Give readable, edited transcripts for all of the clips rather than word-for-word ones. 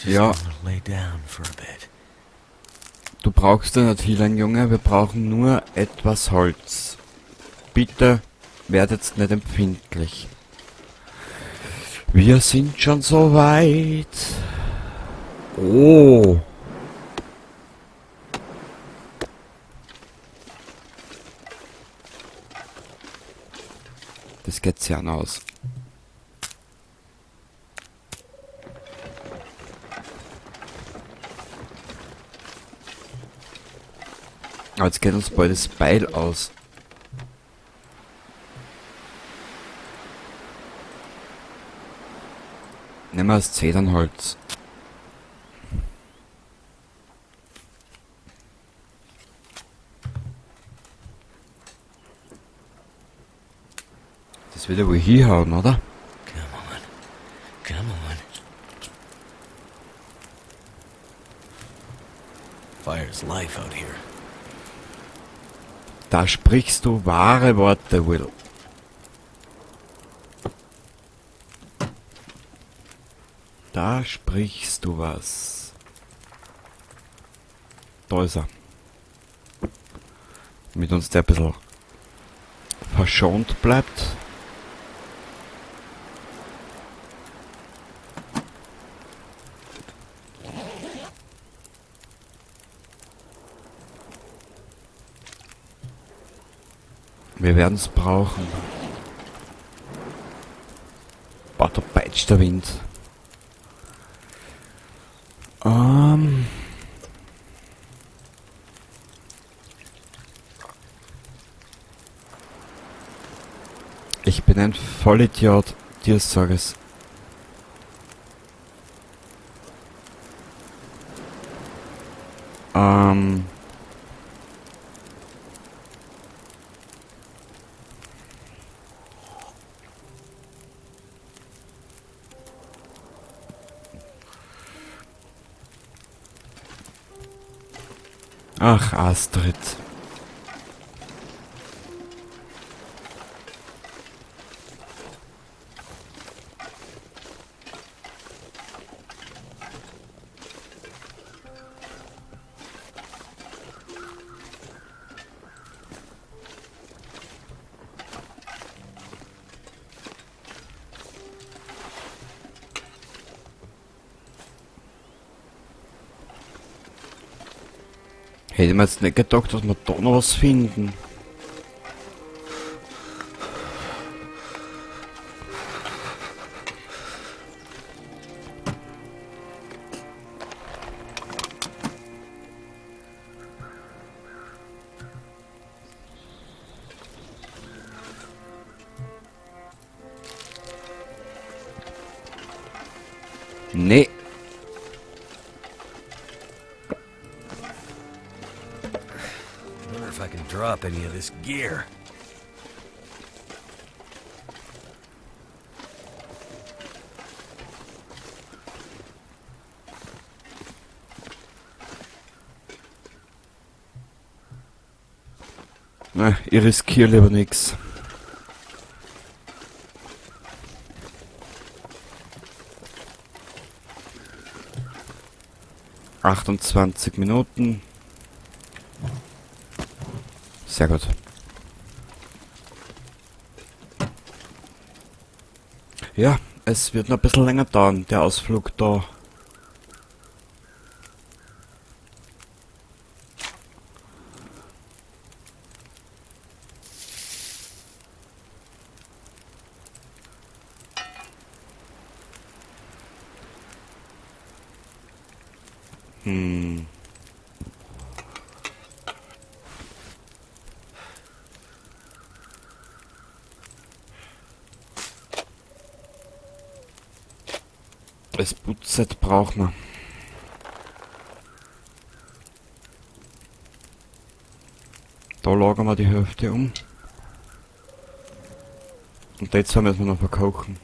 Just Ja. gonna lay down for a bit. Du brauchst ja nicht healen, Junge. Wir brauchen nur etwas Holz. Bitte werdet nicht empfindlich. Wir sind schon so weit. Oh. Das geht sehr aus. Aber jetzt geht uns bald das Beil aus. Nehmen wir das Zedernholz. Das wird ja wohl hinhauen, oder? Come on. Come on. Fire's life out here. Da sprichst du wahre Worte, Will. Da sprichst du was. Da ist er. Damit uns der ein bisschen verschont bleibt. Wir werden's brauchen. Boah, da peitscht der Wind. Ich bin ein Vollidiot, dir sag ich's. Ach, Astrid. Hätte mir jetzt nicht gedacht, dass wir da noch was finden. Nee. Wonder if I can drop any of this gear. Na, ich riskiere lieber nix. 28 Minuten. Sehr gut. Ja, es wird noch ein bisschen länger dauern, der Ausflug da. Das Putzset braucht man. Da lagern wir die Hälfte um. Und die zwei müssen wir noch verkochen.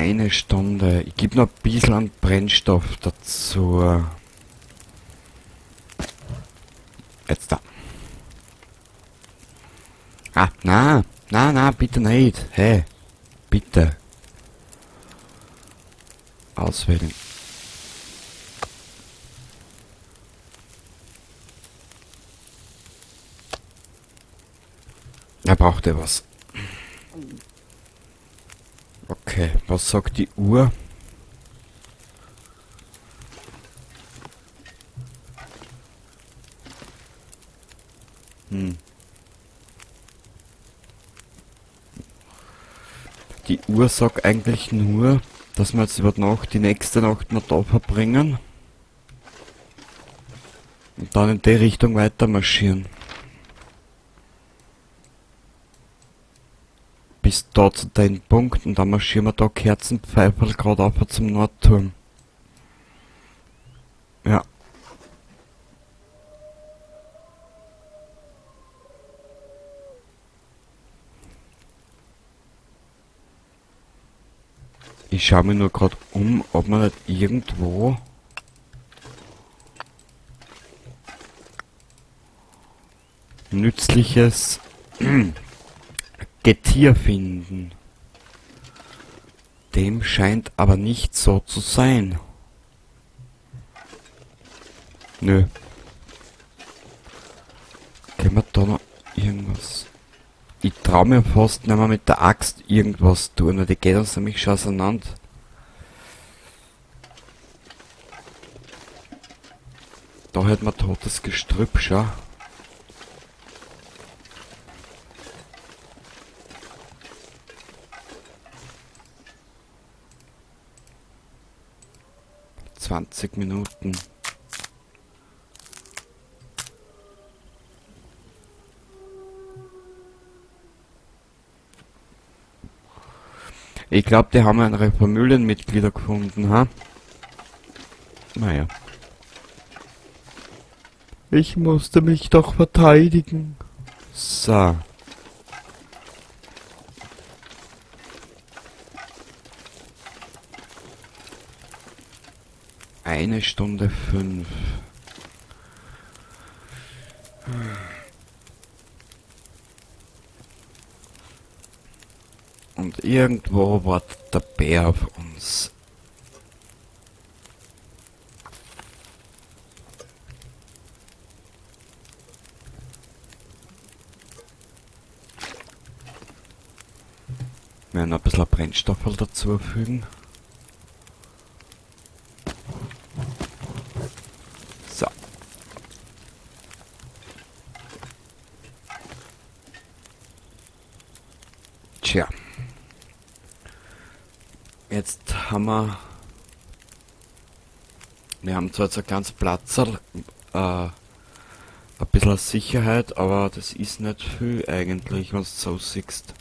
Eine Stunde. Ich gebe noch ein bisschen an Brennstoff dazu. Jetzt da. Ah, na, na, na, bitte nicht. Hey, bitte. Auswählen. Er braucht ja was. Okay, was sagt die Uhr? Die Uhr sagt eigentlich nur, dass wir jetzt über die Nacht, die nächste Nacht noch da verbringen. Und dann in die Richtung weiter marschieren. Bis da zu dem Punkt und dann marschieren wir da Kerzenpfeiferl grad auf zum Nordturm. Ja. Ich schau mir nur grad ob man nicht irgendwo nützliches Getier finden. Dem scheint aber nicht so zu sein. Nö. Können wir da noch irgendwas? Ich trau mir fast nicht mehr mit der Axt irgendwas tun, weil die geht uns nämlich schon auseinander. Da hätten wir totes Gestrüpp schon. 20 Minuten. Ich glaub, die haben ihre Familienmitglieder gefunden, ha? Naja. Ich musste mich doch verteidigen. So. Eine Stunde 5. Und irgendwo wartet der Bär auf uns. Wir werden ein bisschen Brennstoff dazu fügen. So. Tja. Jetzt haben wir... Wir haben zwar jetzt ein kleines Platzerl, ein bisschen Sicherheit, aber das ist nicht viel eigentlich, wenn du so siehst.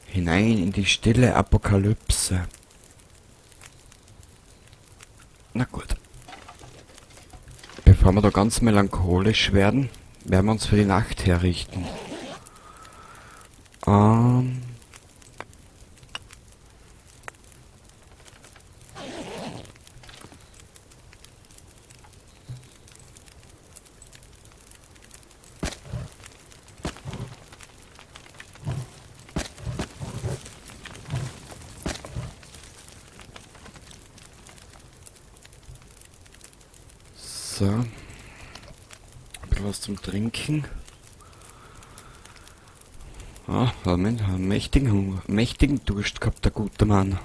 Hinein in die stille Apokalypse. Na gut. Bevor wir da ganz melancholisch werden, werden wir uns für die Nacht herrichten. So. Ein bisschen was zum Trinken. Ah, Moment, einen mächtigen Hunger, mächtigen Durst gehabt, der gute Mann.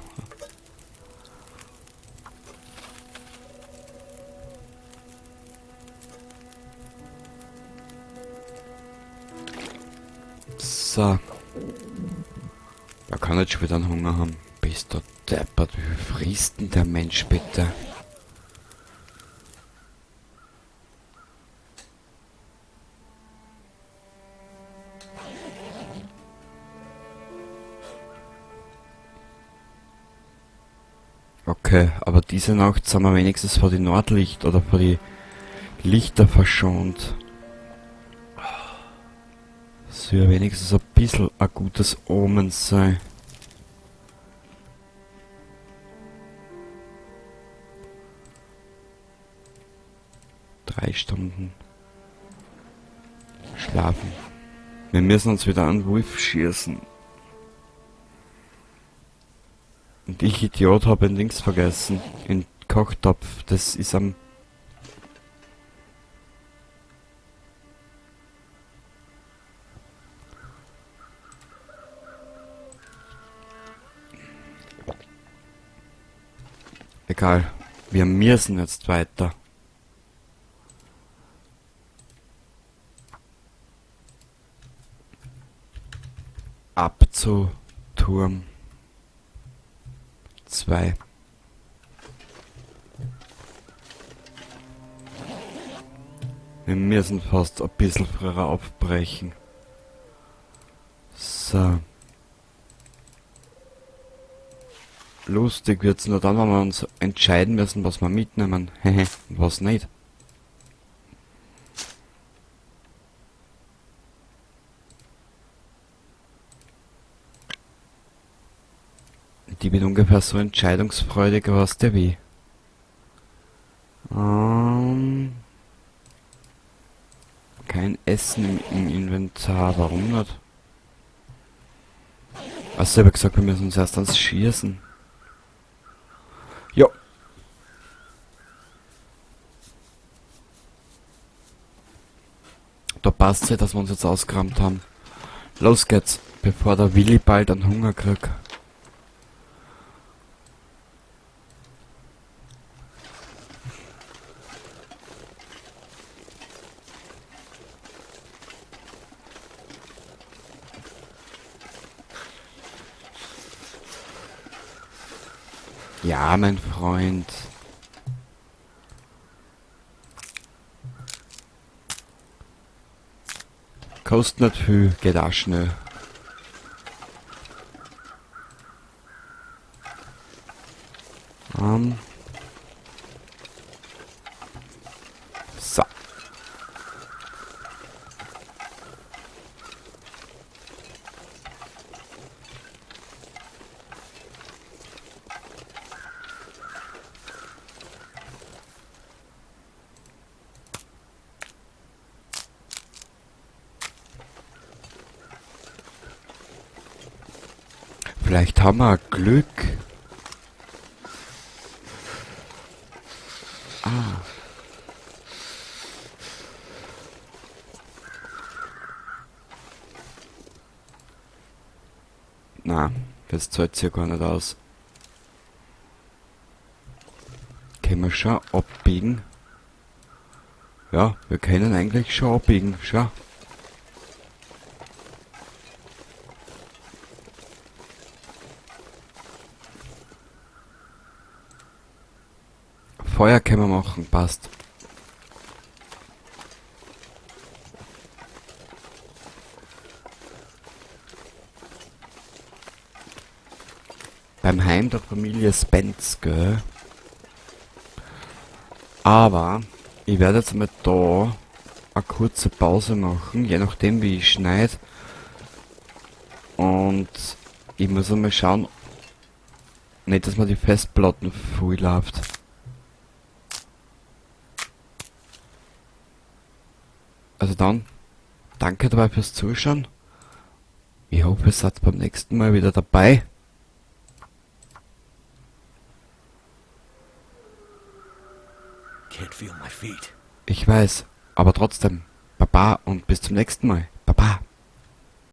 So. Da kann jetzt schon wieder einen Hunger haben. Bist du deppert, wie viel frisst denn der Mensch bitte? Okay, aber diese Nacht sind wir wenigstens vor die Nordlicht oder vor die Lichter verschont. Soll ja wenigstens ein bisschen ein gutes Omen sein. 3 Stunden schlafen. Wir müssen uns wieder an Wolf schießen. Und ich, Idiot, hab ein Dings vergessen. In Kochtopf. Das ist am... Egal. Wir müssen jetzt weiter. Ab zu Turm 2. Wir müssen fast ein bisschen früher aufbrechen. So. Lustig wird's nur dann, wenn wir uns entscheiden müssen, was wir mitnehmen. Hehe, und was nicht. Die bin ungefähr so entscheidungsfreudig, was der wie. Kein Essen im Inventar, warum nicht? Achso, ich hab gesagt, wir müssen uns erst ans Schießen. Jo. Da passt's ja, dass wir uns jetzt ausgerammt haben. Los geht's, bevor der Willi bald einen Hunger kriegt. Ja, mein Freund. Kostet nicht viel, geht auch schnell. So. Vielleicht haben wir Glück. Ah. Na, das zahlt sich ja gar nicht aus. Können wir schon abbiegen? Ja, wir können eigentlich schon abbiegen. Schau. Feuer können wir machen, passt. Beim Heim der Familie Spence, gell? Aber ich werde jetzt mal da eine kurze Pause machen, je nachdem wie ich schneid. Und ich muss einmal schauen, nicht, dass man die Festplatten voll läuft. Also dann, danke dabei fürs Zuschauen. Ich hoffe, ihr seid beim nächsten Mal wieder dabei. Can't feel my feet. Ich weiß, aber trotzdem, Baba und bis zum nächsten Mal.